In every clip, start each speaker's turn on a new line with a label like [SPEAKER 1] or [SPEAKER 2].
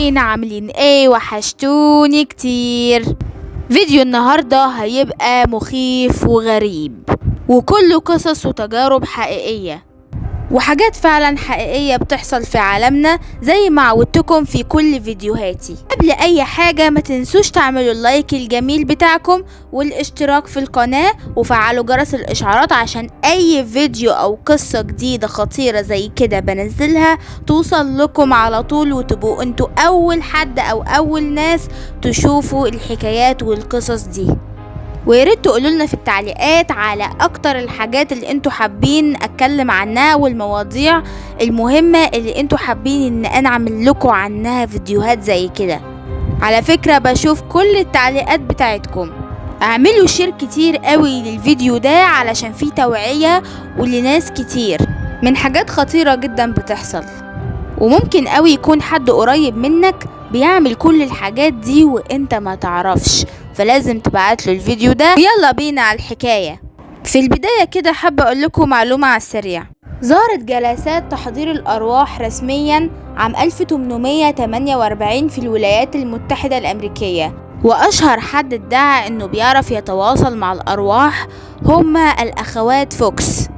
[SPEAKER 1] حلوين؟ عاملين ايه؟ وحشتوني كتير. فيديو النهاردة هيبقى مخيف وغريب، وكله قصص وتجارب حقيقية وحاجات فعلا حقيقية بتحصل في عالمنا زي ما عودتكم في كل فيديوهاتي. قبل اي حاجة ما تنسوش تعملوا اللايك الجميل بتاعكم والاشتراك في القناة وفعلوا جرس الاشعارات عشان اي فيديو او قصة جديدة خطيرة زي كده بنزلها توصل لكم على طول، وتبقوا انتوا اول حد او اول ناس تشوفوا الحكايات والقصص دي. وياريت تقولوا لنا في التعليقات على اكتر الحاجات اللي انتوا حابين اتكلم عنها والمواضيع المهمة اللي انتوا حابين ان انا اعمل لكم عنها فيديوهات زي كده. على فكرة بشوف كل التعليقات بتاعتكم، اعملوا share كتير قوي للفيديو ده علشان فيه توعية ولناس كتير من حاجات خطيرة جدا بتحصل، وممكن قوي يكون حد قريب منك بيعمل كل الحاجات دي وانت ما تعرفش، فلازم تبعت له الفيديو ده. يلا بينا على الحكاية. في البداية كده حابة اقول لكم معلومة على السريع. ظهرت جلسات تحضير الارواح رسميا عام 1848 في الولايات المتحدة الامريكية، واشهر حد ادعى انه بيعرف يتواصل مع الارواح هما الاخوات فوكس،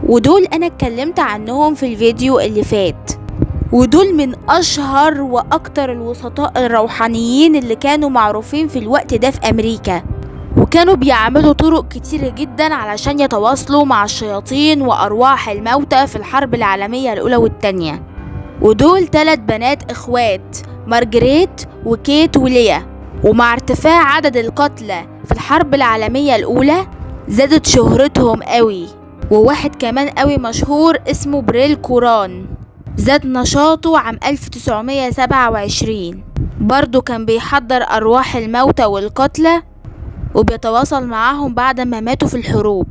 [SPEAKER 1] ودول انا اتكلمت عنهم في الفيديو اللي فات، ودول من أشهر وأكتر الوسطاء الروحانيين اللي كانوا معروفين في الوقت ده في أمريكا، وكانوا بيعملوا طرق كتيرة جدا علشان يتواصلوا مع الشياطين وأرواح الموتى في الحرب العالمية الأولى والتانية. ودول 3 بنات إخوات، مارجريت وكيت وليا. ومع ارتفاع عدد القتلى في الحرب العالمية الأولى زادت شهرتهم قوي، وواحد كمان قوي مشهور اسمه بريل كوران زاد نشاطه عام 1927، برضو كان بيحضر أرواح الموتى والقتلى وبيتواصل معاهم بعد ما ماتوا في الحروب.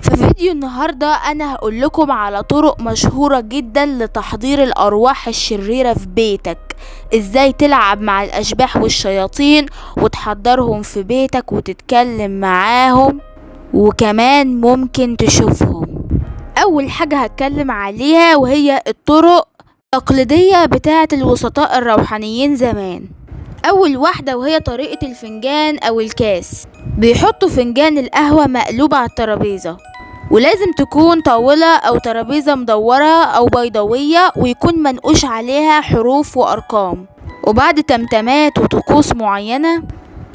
[SPEAKER 1] في فيديو النهاردة أنا هقول لكم على طرق مشهورة جدا لتحضير الأرواح الشريرة في بيتك، إزاي تلعب مع الأشباح والشياطين وتحضرهم في بيتك وتتكلم معاهم، وكمان ممكن تشوفهم. أول حاجة هتكلم عليها وهي الطرق التقليدية بتاعة الوسطاء الروحانيين زمان. أول واحدة وهي طريقة الفنجان أو الكاس. بيحطوا فنجان القهوة مقلوب على الترابيزة، ولازم تكون طاولة أو ترابيزة مدورة أو بيضاوية، ويكون منقوش عليها حروف وأرقام. وبعد تمتمات وطقوس معينة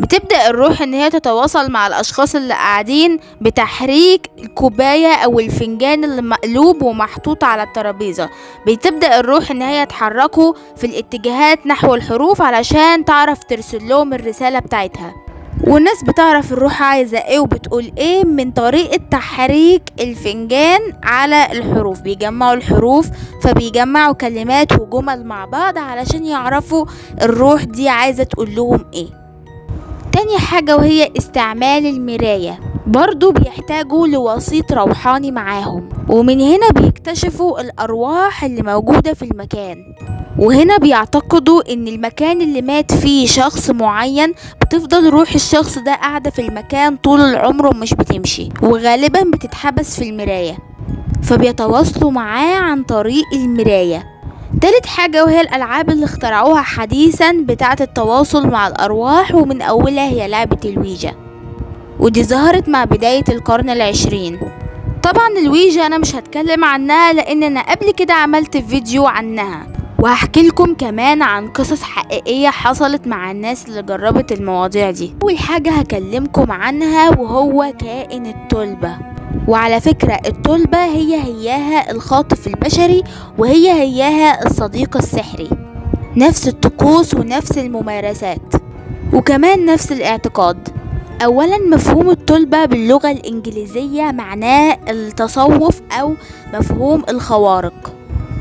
[SPEAKER 1] بتبدأ الروح إن هي تتواصل مع الأشخاص اللي قاعدين بتحريك الكوباية أو الفنجان اللي مقلوب ومحطوط على الترابيزة. بتبدأ الروح إن هي تحركه في الاتجاهات نحو الحروف علشان تعرف ترسل لهم الرسالة بتاعتها. والناس بتعرف الروح عايزة ايه وبتقول ايه من طريقة تحريك الفنجان على الحروف. بيجمعوا الحروف فبيجمعوا كلمات وجمل مع بعض علشان يعرفوا الروح دي عايزة تقول لهم ايه. تاني حاجة وهي استعمال المراية. برضو بيحتاجوا لوسيط روحاني معاهم، ومن هنا بيكتشفوا الأرواح اللي موجودة في المكان. وهنا بيعتقدوا ان المكان اللي مات فيه شخص معين بتفضل روح الشخص ده قاعدة في المكان طول العمر ومش بتمشي، وغالبا بتتحبس في المراية، فبيتواصلوا معاه عن طريق المراية. تالت حاجة وهي الألعاب اللي اخترعوها حديثا بتاعة التواصل مع الأرواح، ومن أولها هي لعبة الويجا، ودي ظهرت مع بداية القرن العشرين. طبعا الويجا أنا مش هتكلم عنها لأن أنا قبل كده عملت فيديو عنها، وهحكي لكم كمان عن قصص حقيقية حصلت مع الناس اللي جربت المواضيع دي. أول حاجة هكلمكم عنها وهو كائن التلبة. وعلى فكرة التلبة هي هياها الخاطف البشري، وهي هياها الصديق السحري، نفس الطقوس ونفس الممارسات وكمان نفس الاعتقاد. أولا مفهوم التلبة باللغة الإنجليزية معناه التصوف أو مفهوم الخوارق،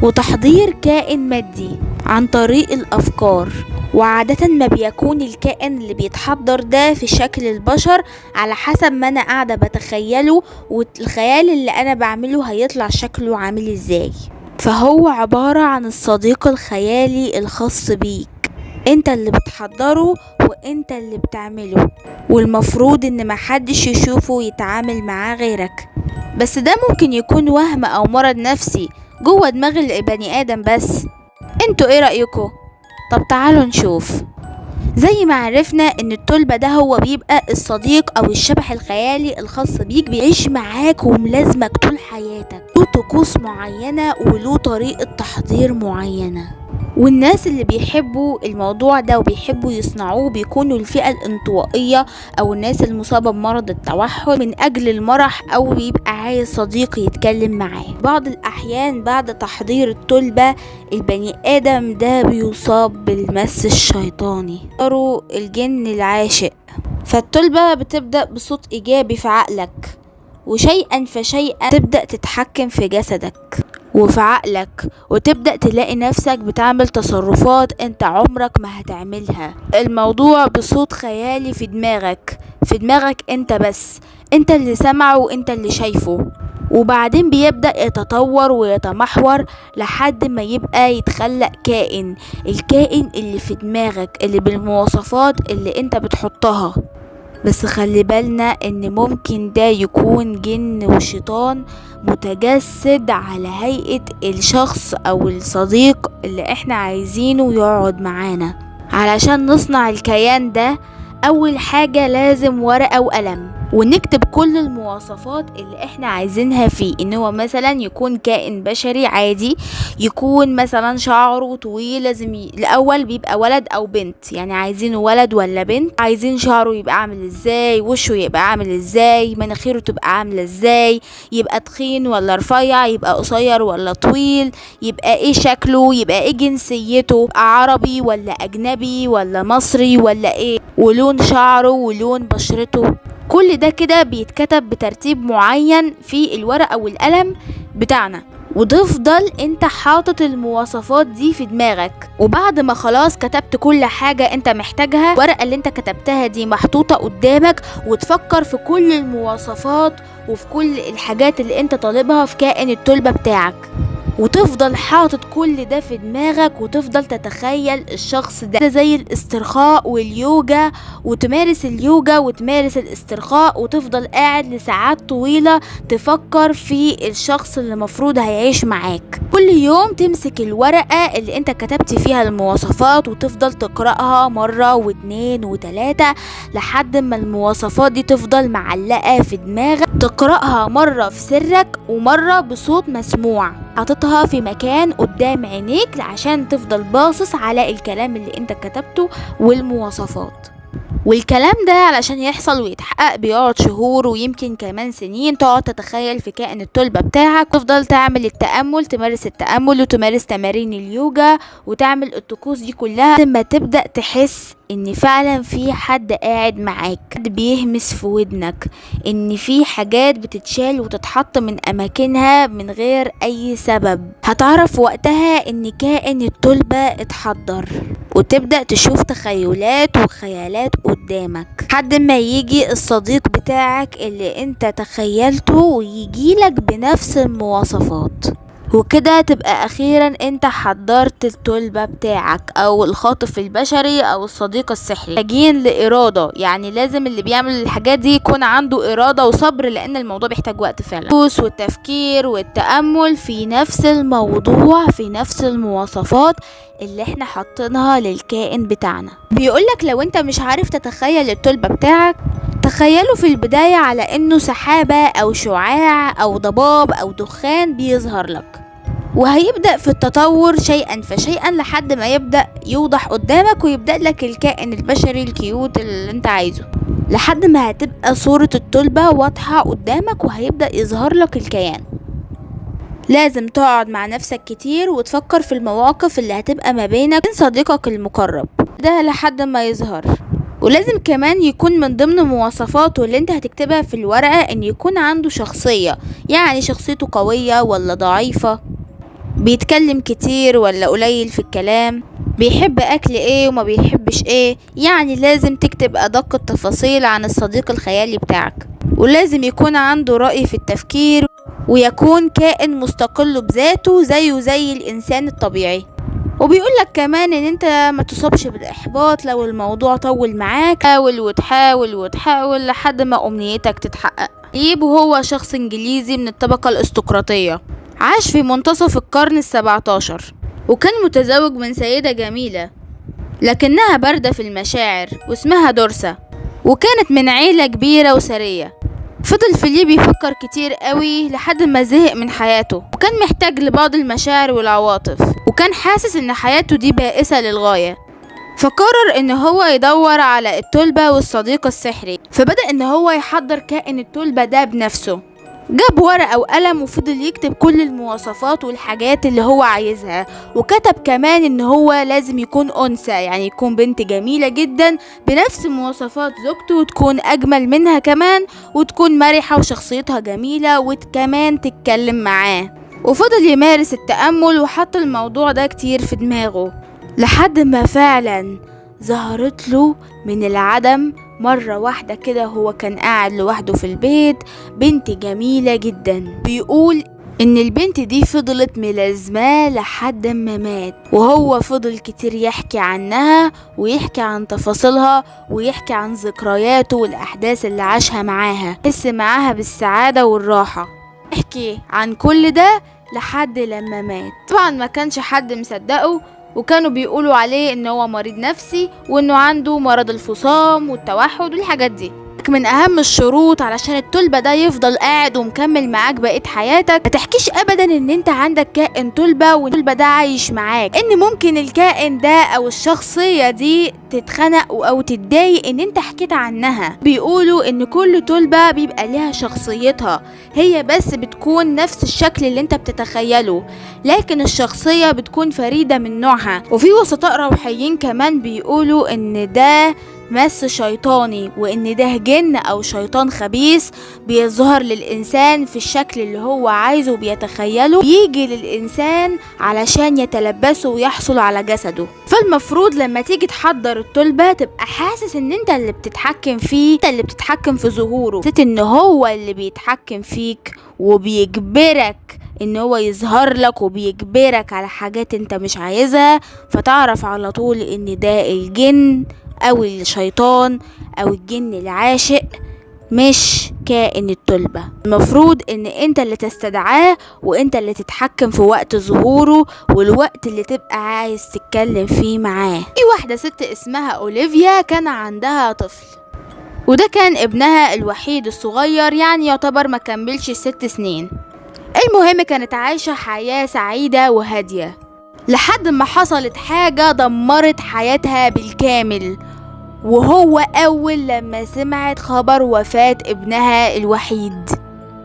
[SPEAKER 1] وتحضير كائن مادي عن طريق الأفكار. وعادة ما بيكون الكائن اللي بيتحضر ده في شكل البشر على حسب ما أنا قاعدة بتخيله، والخيال اللي أنا بعمله هيطلع شكله عامل إزاي. فهو عبارة عن الصديق الخيالي الخاص بيك، انت اللي بتحضره وانت اللي بتعمله، والمفروض ان محدش يشوفه ويتعامل معاه غيرك. بس ده ممكن يكون وهم او مرض نفسي جوه دماغ البني ادم بس. انتوا ايه رأيكم؟ طب تعالوا نشوف. زي ما عرفنا ان التولبا ده هو بيبقى الصديق او الشبح الخيالي الخاص بيك، بيعيش معاك وملازمك طول حياتك، له طقوس معينة وله طريقة تحضير معينة. والناس اللي بيحبوا الموضوع ده وبيحبوا يصنعوه بيكونوا الفئة الانطوائية او الناس المصابة بمرض التوحد من اجل المرح، او بيبقى عايز صديق يتكلم معاه. بعض الاحيان بعد تحضير التولبا البني ادم ده بيصاب بالمس الشيطاني، الجن العاشق. فالتولبا بتبدأ بصوت ايجابي في عقلك، وشيئا فشيئا تبدأ تتحكم في جسدك وفي عقلك، وتبدأ تلاقي نفسك بتعمل تصرفات انت عمرك ما هتعملها. الموضوع بصوت خيالي في دماغك، في دماغك انت بس، انت اللي سمعه وانت اللي شايفه. وبعدين بيبدأ يتطور ويتمحور لحد ما يبقى يتخلق كائن، الكائن اللي في دماغك اللي بالمواصفات اللي انت بتحطها. بس خلي بالنا ان ممكن ده يكون جن وشيطان متجسد على هيئة الشخص او الصديق اللي احنا عايزينه يقعد معانا. علشان نصنع الكيان ده اول حاجة لازم ورقة وقلم، ونكتب كل المواصفات اللي احنا عايزينها فيه. ان هو مثلا يكون كائن بشري عادي، يكون مثلا شعره طويل، لازم الاول بيبقى ولد او بنت، يعني عايزينه ولد ولا بنت، عايزين شعره يبقى عامل ازاي، وشه يبقى عامل ازاي، مناخيره تبقى عامله ازاي، يبقى تخين ولا رفيع، يبقى قصير ولا طويل، يبقى ايه شكله، يبقى ايه جنسيته، يبقى عربي ولا اجنبي ولا مصري ولا ايه، ولون شعره ولون بشرته. كل ده كده بيتكتب بترتيب معين في الورقة والقلم بتاعنا، وتفضل انت حاطط المواصفات دي في دماغك. وبعد ما خلاص كتبت كل حاجة انت محتاجها، الورقة اللي انت كتبتها دي محطوطة قدامك، وتفكر في كل المواصفات وفي كل الحاجات اللي انت طالبها في كائن التولبا بتاعك، وتفضل حاطط كل ده في دماغك، وتفضل تتخيل الشخص ده زي الاسترخاء واليوجا، وتمارس اليوجا وتمارس الاسترخاء، وتفضل قاعد لساعات طويلة تفكر في الشخص اللي مفروض هيعيش معاك. كل يوم تمسك الورقة اللي انت كتبت فيها المواصفات وتفضل تقرأها مرة واتنين وتلاتة لحد ما المواصفات دي تفضل معلقة في دماغك. تقرأها مرة في سرك ومرة بصوت مسموع، حاططها في مكان قدام عينيك عشان تفضل باصص على الكلام اللي انت كتبته والمواصفات. والكلام ده علشان يحصل ويتحقق بيقعد شهور ويمكن كمان سنين. تقعد تتخيل في كائن التولبا بتاعك، تفضل تعمل التأمل، تمارس التأمل وتمارس تمارين اليوجا وتعمل الطقوس دي كلها، لما تبدأ تحس ان فعلا في حد قاعد معاك، حد بيهمس في ودنك، ان في حاجات بتتشال وتتحط من اماكنها من غير اي سبب. هتعرف وقتها ان كائن التولبا اتحضر، وتبدأ تشوف تخيلات وخيالات قدامك لحد ما يجي الصديق بتاعك اللي انت تخيلته ويجيلك بنفس المواصفات. وكده تبقى اخيرا انت حضرت التولبا بتاعك او الخاطف البشري او الصديق السحري. محتاجين لارادة، يعني لازم اللي بيعمل الحاجات دي يكون عنده ارادة وصبر، لان الموضوع بيحتاج وقت فعلا. والتفكير والتأمل في نفس الموضوع، في نفس المواصفات اللي احنا حاطينها للكائن بتاعنا. بيقولك لو انت مش عارف تتخيل التولبا بتاعك، تخيله في البداية على انه سحابة او شعاع او ضباب او دخان بيظهر لك، وهيبدأ في التطور شيئا فشيئا لحد ما يبدأ يوضح قدامك ويبدأ لك الكائن البشري الكيوت اللي انت عايزه، لحد ما هتبقى صورة التولبا واضحة قدامك وهيبدأ يظهر لك الكيان. لازم تقعد مع نفسك كتير وتفكر في المواقف اللي هتبقى ما بينك وبين صديقك المقرب ده لحد ما يظهر. ولازم كمان يكون من ضمن مواصفاته اللي انت هتكتبها في الورقة ان يكون عنده شخصية، يعني شخصيته قوية ولا ضعيفة، بيتكلم كتير ولا قليل في الكلام، بيحب اكل ايه وما بيحبش ايه. يعني لازم تكتب ادق التفاصيل عن الصديق الخيالي بتاعك. ولازم يكون عنده رأي في التفكير، ويكون كائن مستقل بذاته زيه زي الانسان الطبيعي. وبيقولك كمان ان انت ما تصابش بالاحباط لو الموضوع طول معاك، حاول وتحاول وتحاول لحد ما امنيتك تتحقق. وهو شخص انجليزي من الطبقة الارستقراطية، عاش في منتصف القرن 17، وكان متزوج من سيدة جميلة. لكنها باردة في المشاعر، واسمها دورسا، وكانت من عيلة كبيرة وثرية. فضل فيليب يفكر كتير قوي لحد ما زهق من حياته، وكان محتاج لبعض المشاعر والعواطف، وكان حاسس ان حياته دي بائسة للغاية. فقرر ان هو يدور على التلبة والصديق السحري، فبدأ ان هو يحضر كائن التلبة ده بنفسه. جاب ورقة وقلم وفضل يكتب كل المواصفات والحاجات اللي هو عايزها، وكتب كمان ان هو لازم يكون انثى، يعني يكون بنت جميلة جدا بنفس مواصفات زوجته، وتكون اجمل منها كمان، وتكون مرحة وشخصيتها جميلة، وكمان تتكلم معاه. وفضل يمارس التأمل وحط الموضوع ده كتير في دماغه لحد ما فعلا ظهرت له من العدم مرة واحدة كده. هو كان قاعد لوحده في البيت بنت جميلة جدا. بيقول ان البنت دي فضلت ملازماه لحد ما مات، وهو فضل كتير يحكي عنها ويحكي عن تفاصيلها ويحكي عن ذكرياته والاحداث اللي عاشها معاها، حس معاها بالسعادة والراحة، يحكي عن كل ده لحد لما مات. طبعا ما كانش حد مصدقه، وكانوا بيقولوا عليه ان هو مريض نفسي وانه عنده مرض الفصام والتوحد والحاجات دي. من اهم الشروط علشان التلبة ده يفضل قاعد ومكمل معاك بقية حياتك، ما تحكيش ابدا ان انت عندك كائن تلبة والتلبة ده عايش معاك، ان ممكن الكائن ده او الشخصية دي تتخنق او تتضايق ان انت حكيت عنها. بيقولوا ان كل تلبة بيبقى لها شخصيتها، هي بس بتكون نفس الشكل اللي انت بتتخيله، لكن الشخصية بتكون فريدة من نوعها. وفي وسطاء روحيين كمان بيقولوا ان ده مس شيطاني، وان ده جن او شيطان خبيث بيظهر للانسان في الشكل اللي هو عايزه وبيتخيله، بيجي للانسان علشان يتلبسه ويحصل على جسده. فالمفروض لما تيجي تحضر التلبة تبقى حاسس ان انت اللي بتتحكم فيه، انت اللي بتتحكم في ظهوره، حسيت ان هو اللي بيتحكم فيك وبيجبرك ان هو يظهر لك وبيجبرك على حاجات انت مش عايزها، فتعرف على طول ان ده الجن او الشيطان او الجن العاشق مش كائن التلبة. المفروض ان انت اللي تستدعاه وانت اللي تتحكم في وقت ظهوره والوقت اللي تبقى عايز تتكلم فيه معاه. في واحدة ست اسمها اوليفيا كان عندها طفل، وده كان ابنها الوحيد الصغير، يعني يعتبر ما كملش 6 سنين. المهم كانت عايشة حياة سعيدة وهادية لحد ما حصلت حاجة دمرت حياتها بالكامل، وهو أول لما سمعت خبر وفاة ابنها الوحيد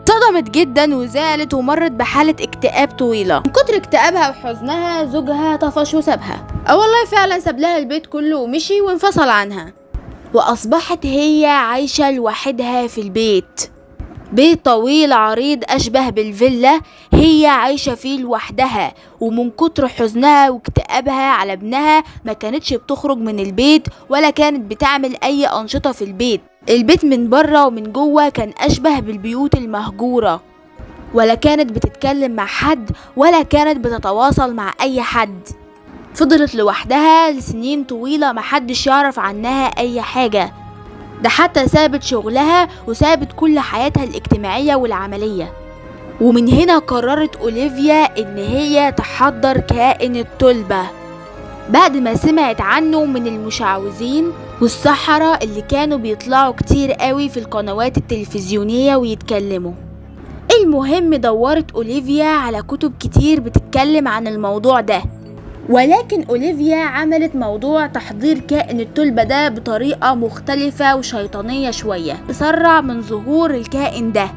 [SPEAKER 1] صدمت جدا وزعلت ومرت بحالة اكتئاب طويلة. من كتر اكتئابها وحزنها زوجها طفش وسابها، أو والله فعلا ساب لها البيت كله ومشي وانفصل عنها، وأصبحت هي عايشة لوحدها في البيت، بيت طويل عريض أشبه بالفيلا هي عايشة فيه لوحدها. ومن كتر حزنها واكتئابها على ابنها ما كانتش بتخرج من البيت ولا كانت بتعمل أي أنشطة في البيت. البيت من بره ومن جوه كان أشبه بالبيوت المهجورة، ولا كانت بتتكلم مع حد ولا كانت بتتواصل مع أي حد. فضلت لوحدها لسنين طويلة محدش يعرف عنها أي حاجة، ده حتى سابت شغلها وسابت كل حياتها الاجتماعية والعملية. ومن هنا قررت أوليفيا إن هي تحضر كائن التلبة بعد ما سمعت عنه من المشعوذين والسحرة اللي كانوا بيطلعوا كتير قوي في القنوات التلفزيونية ويتكلموا. المهم دورت أوليفيا على كتب كتير بتتكلم عن الموضوع ده، ولكن أوليفيا عملت موضوع تحضير كائن التلبة ده بطريقة مختلفة وشيطانية شوية، تسرع من ظهور الكائن ده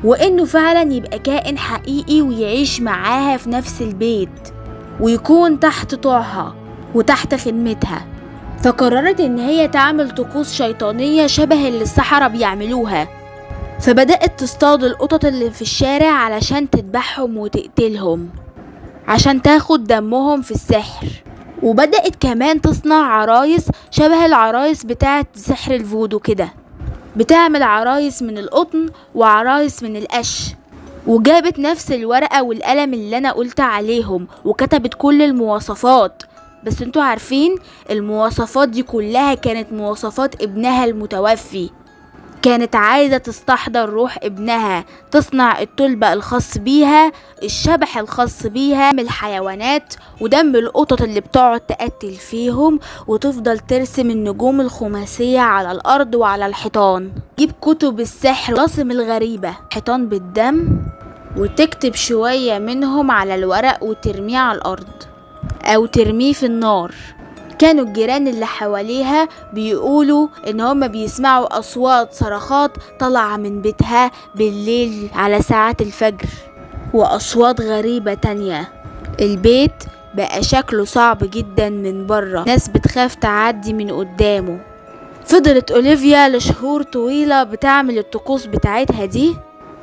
[SPEAKER 1] وإنه فعلا يبقى كائن حقيقي ويعيش معاها في نفس البيت ويكون تحت طوعها وتحت خدمتها. فقررت إن هي تعمل طقوس شيطانية شبه اللي السحرة بيعملوها، فبدأت تصطاد القطط اللي في الشارع علشان تذبحهم وتقتلهم عشان تاخد دمهم في السحر. وبدأت كمان تصنع عرايس شبه العرايس بتاعت سحر الفودو كده، بتعمل عرايس من القطن وعرايس من القش، وجابت نفس الورقة والقلم اللي انا قلت عليهم وكتبت كل المواصفات. بس انتوا عارفين المواصفات دي كلها كانت مواصفات ابنها المتوفي، كانت عايزة تستحضر روح ابنها، تصنع التلبة الخاص بيها، الشبح الخاص بيها من الحيوانات ودم القطط اللي بتقعد تقتل فيهم، وتفضل ترسم النجوم الخماسية على الأرض وعلى الحيطان، تجيب كتب السحر والطلاسم الغريبة حيطان بالدم، وتكتب شوية منهم على الورق وترميه على الأرض أو ترميه في النار. كانوا الجيران اللي حواليها بيقولوا ان هما بيسمعوا اصوات صرخات طالعة من بيتها بالليل على ساعات الفجر، واصوات غريبة تانية. البيت بقى شكله صعب جدا من بره، ناس بتخاف تعدي من قدامه. فضلت اوليفيا لشهور طويلة بتعمل الطقوس بتاعتها دي،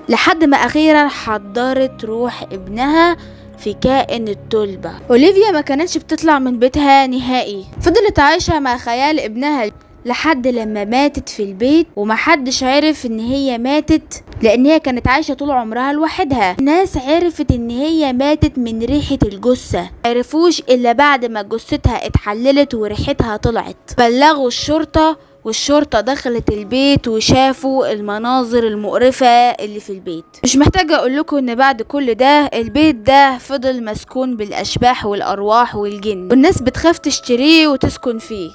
[SPEAKER 1] لحد ما اخيرا حضرت روح ابنها في كائن التلبة. أوليفيا ما كانتش بتطلع من بيتها نهائي، فضلت عايشة مع خيال ابنها لحد لما ماتت في البيت، ومحدش عرف ان هي ماتت لان هي كانت عايشة طول عمرها لوحدها. الناس عرفت ان هي ماتت من ريحة الجثة، عرفوش الا بعد ما جثتها اتحللت وريحتها طلعت. بلغوا الشرطة، والشرطة دخلت البيت وشافوا المناظر المقرفة اللي في البيت. مش محتاجة اقول لكم ان بعد كل ده البيت ده فضل مسكون بالاشباح والارواح والجن، والناس بتخاف تشتريه وتسكن فيه.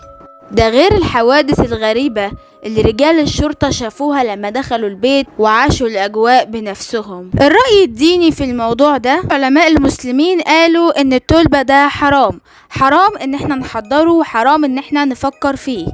[SPEAKER 1] ده غير الحوادث الغريبة اللي رجال الشرطة شافوها لما دخلوا البيت وعاشوا الأجواء بنفسهم. الرأي الديني في الموضوع ده، علماء المسلمين قالوا ان التلبة ده حرام، حرام ان احنا نحضره وحرام ان احنا نفكر فيه،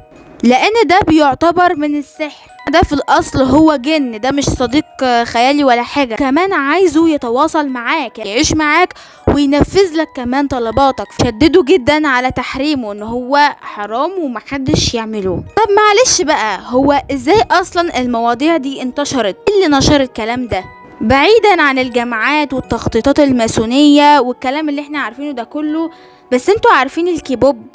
[SPEAKER 1] لان ده بيعتبر من السحر. ده في الاصل هو جن، ده مش صديق خيالي ولا حاجة، كمان عايزه يتواصل معاك، يعيش معاك وينفذ لك كمان طلباتك. شددوا جدا على تحريمه ان هو حرام ومحدش يعمله. طب معلش بقى، هو ازاي اصلا المواضيع دي انتشرت؟ ايه اللي نشر الكلام ده؟ بعيدا عن الجامعات والتخطيطات الماسونية والكلام اللي احنا عارفينه ده كله، بس انتوا عارفين الكيبوب،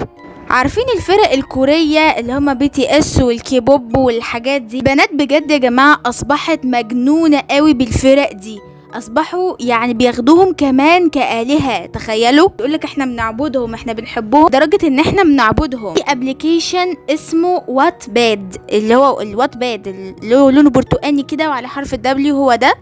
[SPEAKER 1] عارفين الفرق الكورية اللي هما BTS وال K-pop والحاجات دي. بنات بجد يا جماعة اصبحت مجنونة قوي بالفرق دي، اصبحوا يعني بياخدوهم كمان كآلهة. تخيلوا يقولك احنا بنعبدهم، احنا بنحبهم لدرجة ان احنا بنعبدهم. في application اسمه Wattpad، اللي هو ال Wattpad اللي هو لونه برتقاني كده وعلى حرف ال W، هو ده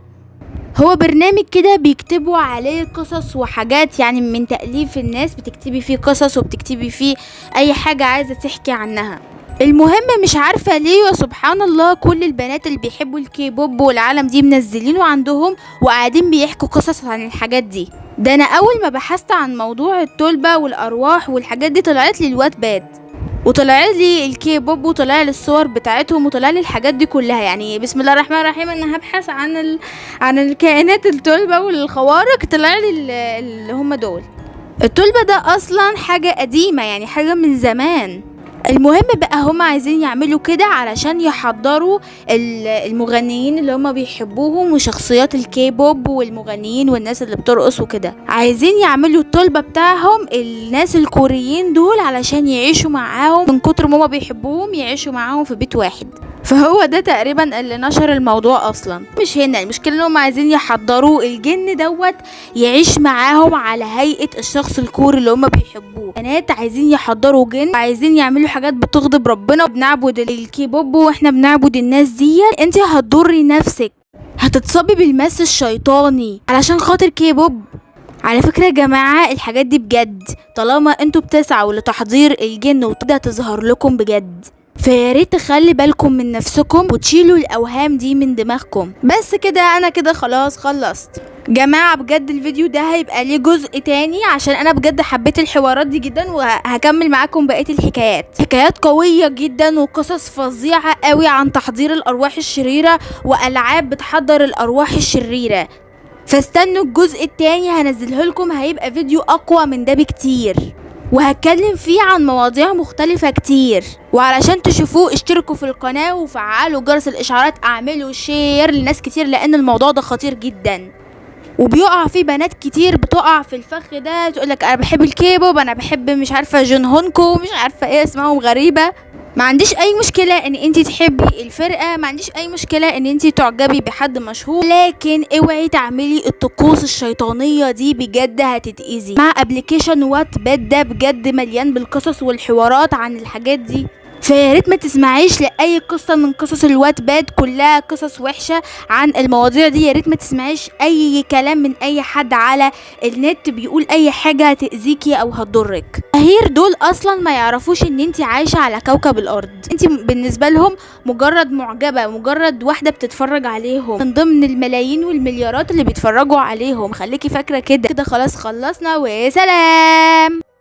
[SPEAKER 1] هو برنامج كده بيكتبوا عليه قصص وحاجات يعني من تأليف الناس، بتكتبي فيه قصص وبتكتبي فيه اي حاجة عايزة تحكي عنها. المهم مش عارفة ليه وسبحان الله كل البنات اللي بيحبوا الكيبوب والعالم دي منزلينه عندهم وقاعدين بيحكوا قصص عن الحاجات دي. ده انا اول ما بحثت عن موضوع التلبة والارواح والحاجات دي طلعت لي ال Wattpad، وطلع لي الكيبوب، وطلع لي الصور بتاعتهم، وطلع لي الحاجات دي كلها. يعني بسم الله الرحمن الرحيم انا هبحث عن الكائنات التلبة والخوارق، طلع لي اللي هم دول. التلبة ده اصلا حاجة قديمة، يعني حاجة من زمان. المهم بقى هم عايزين يعملوا كده علشان يحضروا المغنيين اللي هم بيحبوهم وشخصيات الكيبوب والمغنيين والناس اللي بترقص وكده. عايزين يعملوا الطلبة بتاعهم الناس الكوريين دول علشان يعيشوا معاهم، من كتر ما هم بيحبوهم يعيشوا معاهم في بيت واحد. فهو ده تقريبا اللي نشر الموضوع اصلا. مش هنا المشكله، ان هم عايزين يحضروا الجن دوت يعيش معاهم على هيئه الشخص الكوري اللي هم بيحبوه. بنات عايزين يحضروا جن، عايزين يعملوا حاجات بتغضب ربنا، بنعبد الكيبوب واحنا بنعبد الناس دي. انت هتضري نفسك، هتتصابي بالمس الشيطاني علشان خاطر كيبوب. على فكرة يا جماعة الحاجات دي بجد، طالما انتوا بتسعوا لتحضير الجن وتبدأ تظهر لكم بجد، فياريت تخلي بالكم من نفسكم وتشيلوا الاوهام دي من دماغكم. بس كده انا كده خلاص خلصت جماعة. بجد الفيديو ده هيبقى ليه جزء تاني عشان انا بجد حبيت الحوارات دي جدا، وهكمل معاكم بقية الحكايات. حكايات قوية جدا وقصص فظيعة قوي عن تحضير الارواح الشريرة والعاب بتحضر الارواح الشريرة. فاستنوا الجزء التاني هنزله لكم، هيبقى فيديو اقوى من ده بكتير، وهتكلم فيه عن مواضيع مختلفة كتير. وعلشان تشوفوه اشتركوا في القناة وفعلوا جرس الاشعارات، اعملوا share لناس كتير لان الموضوع ده خطير جدا وبيقع فيه بنات كتير بتقع في الفخ ده. تقولك انا بحب الكيبوب، انا بحب مش عارفة جون هونكو، مش عارفة ايه اسمائهم غريبة. ما عنديش اي مشكلة ان انتي تحبي الفرقة، ما عنديش اي مشكلة ان انتي تعجبي بحد مشهور، لكن اوعي تعملي الطقوس الشيطانية دي، بجد هتتأذي. مع application Wattpad ده بجد مليان بالقصص والحوارات عن الحاجات دي. فيا ريت ما تسمعيش لاي قصة من قصص الواتباد، كلها قصص وحشة عن المواضيع دي. يا ريت ما تسمعيش اي كلام من اي حد على النت بيقول اي حاجة هتأذيكي او هتضرك. المشاهير دول اصلا ما يعرفوش ان انت عايشه على كوكب الارض، انت بالنسبة لهم مجرد معجبه، مجرد واحدة بتتفرج عليهم من ضمن الملايين والمليارات اللي بيتفرجوا عليهم. خليكي فاكره كده. كده خلاص خلصنا، وسلام.